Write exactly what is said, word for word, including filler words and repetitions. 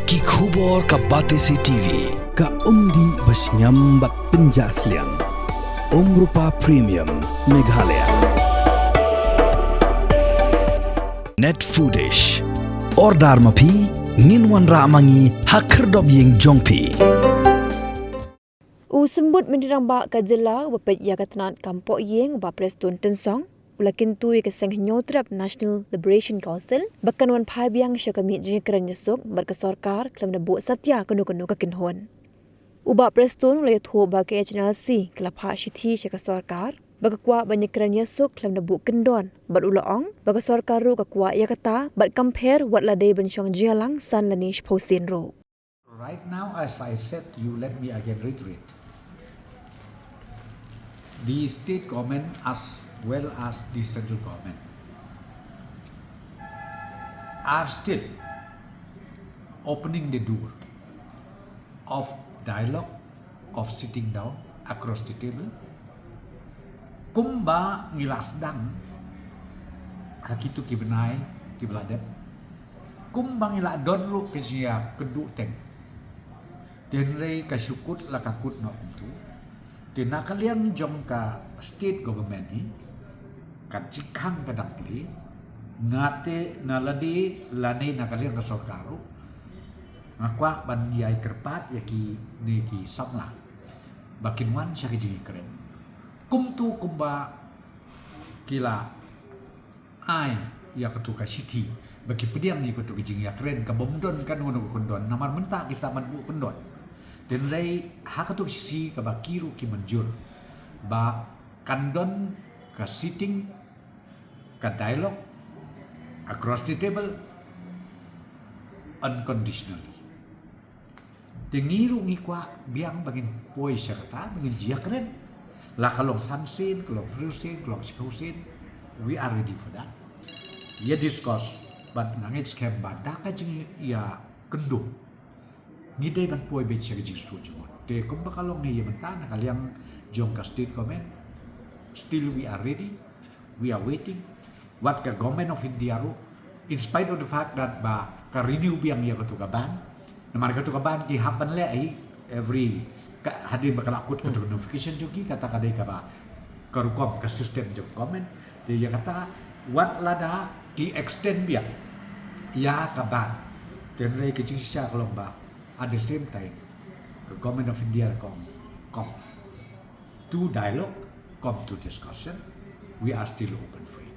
Ki khubor ka Batesi TV. Ka umdih ba shngiam bad pynjah sliang. Umrupa Premium Meghalaya. Net Foodish. Order ma phi, ngin wanrah ma ngi ha khyrdop ïing jong phi. U Symbud Myntri Rangbah ka Jylla uba peit ïa ka tnat kam poh ïing, u Bah Prestone Tynsong, u la kyntu ïa ka seng Hynñiewtrep National Liberation Council ba kan wan phai biang sha ka miet jingïakren ïasuk bad ka sorkar khlem da buh satia kano kano ka kynhun. U Bah Prestone u la ïathuh ba ka H N L C ka la phah shithi sha ka sorkar ba ka kwah ban ïakren ïasuk khlem da buh kyndon, bad u la ong ba ka sorkar ruh ka kwah ïa kata bad kam pher wat la dei ban shong jingïalang san lane shiphew sien ruh. Right now, as I said to you, let me again reiterate. The state government as well as the central government are still opening the door of dialogue, of sitting down across the table. Kumba ngi la sdang ha kito ki bnai kiba la dep, kumba ngi la don ruh ka jingïakynduh teng. Te hynrei ka shu kut la ka kut noh kumto. Te na ka liang jong ka state government hi, ka jingkhang ka dang plie. Nga te na lade lane na ka liang ka sorkar ruh, nga kwah ban ïai kyrpad ïa kine ki samla ba kin wan sha ka jingïakren. Kumto kumba ki la ai ïa kato ka shithi ba ki pdiang ïa kato ka jingïakren, ka bym don kano kano ka kyndon, namar mynta ki sa mad buh kyndon. Te hynrei ha kato ka shithi kaba ki ruh ki mynjur ba kan don ka sitting, ka dialogue across the table unconditionally. Te ngi ruh ngi kwah biang ba ngin poi sha kata, ba ngin jingïakren. La ka long san sien, ka long hynriew sien, ka long shiphew sien. We are ready for that. Ïa discuss, bad nga ngeit skhem ba da ka jingïakynduh, ngi dei ban poi beit sha ka jingsngewthuh jingmut. Te kumba ka long hi ïa mynta, na ka liang jong ka state government, still we are ready. We are waiting. Wat ka Government of India ruh, in spite of the fact that ba ka renew biang ïa kato ka ban, namar kato ka ban ki hap ban leh hi every, ka, hadien ba ka la kut kato ka notification jong ki, kata ka dei kaba ka rukom ka system jong government. Te ïa kata, wat lada ki extend biang ïa ka ban, te hynrei ka jingshisha ka long ba at the same time ka Government of India ka ong, come to dialogue, come to discussion. We are still open for it.